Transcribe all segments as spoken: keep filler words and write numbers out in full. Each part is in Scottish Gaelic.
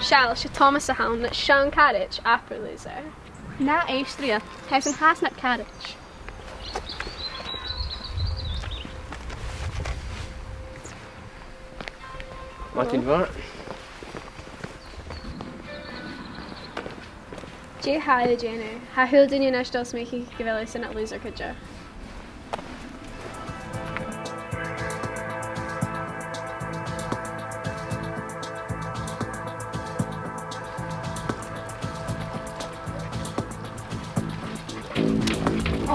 Seall, 's e Thomas a th' ann, 's e an caraid, abair loser. Na Austria, tha e san Hazelnut Carriage. Madainn mhath. Dè tha thu a' dèanamh? Tha a h-uile duine a-nis a' dol a smaoineachadh gu bheil e san loser cuideachd.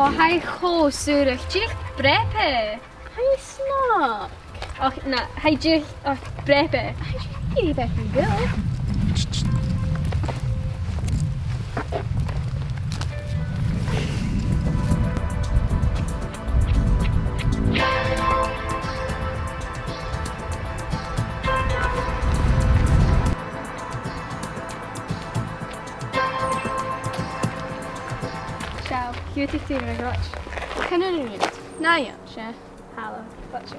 Ò, tha e cho sùrach. Dìreach breab e. Tha e snog. Och, na, tha e dìreach, och, breab e. Tha e dìreach beagan gaoil. Seall, ciamar a tha thu a' dèanamh? Chan eil an rud. Na dèan seo. Halò, fàilte.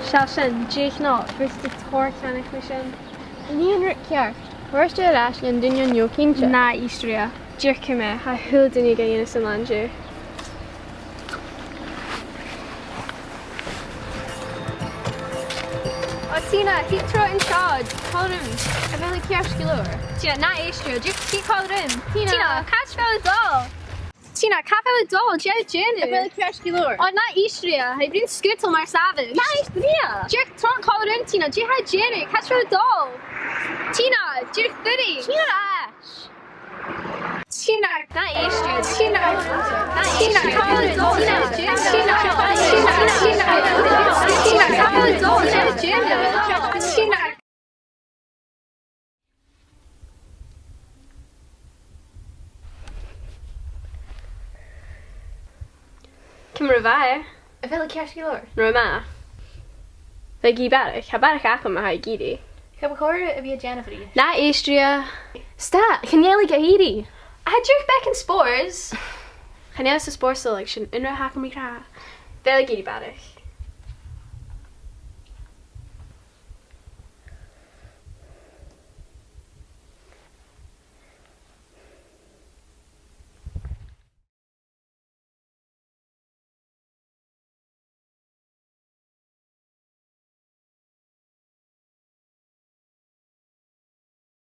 Seall sin, dìreach an-dràsta, bhris thu tòrr cheannaich mi sin. Nì an rud ceart. Thoir e air ais dhan duine an-diugh, cinnteach. Na Austria. Dìreach cùm e, tha a h-uile duine ga dhèanamh san lann an-diugh. Ò, Tina, thig trobhad an seo, còmhla rium. A bheil thu ceart gu leòr? Tina, na Austria, dìreach thig còmhla rium. Tina. Tina, càit a bheil thu a' dol? Tina, càit a bheil thu a' dol? Dè tha thu a' dèanamh? A bheil thu ceart gu leòr? Ò, na Austria, tha e a' bruidhinn sgudal mar as àbhaist. Na Austria! Dìreach trobhad còmhla rium, Tina, dè tha thu a' dèanamh? Càit a bheil thu a' dol? Tina, dìreach fuirich! Tina, ash! Tina, na Austria, Tina, na Austria, Tina, Tina, Tina, Tina, Tina, Tina. Ciamar a bha e? A bheil e ceart gu leòr? An robh e math? Bha e gu barrachd. Tha barrachd agam ma tha e gu dearbh. Cha bu chòir a bhith a' dèanamh ri. Na Austria. Stad, chan eil e gu dearbh. Tha e dìreach beagan spòrs. Chan eil e spòrsail, like, sin an rud a th' agam ri ràdh. Bha e gu dearbh barrachd.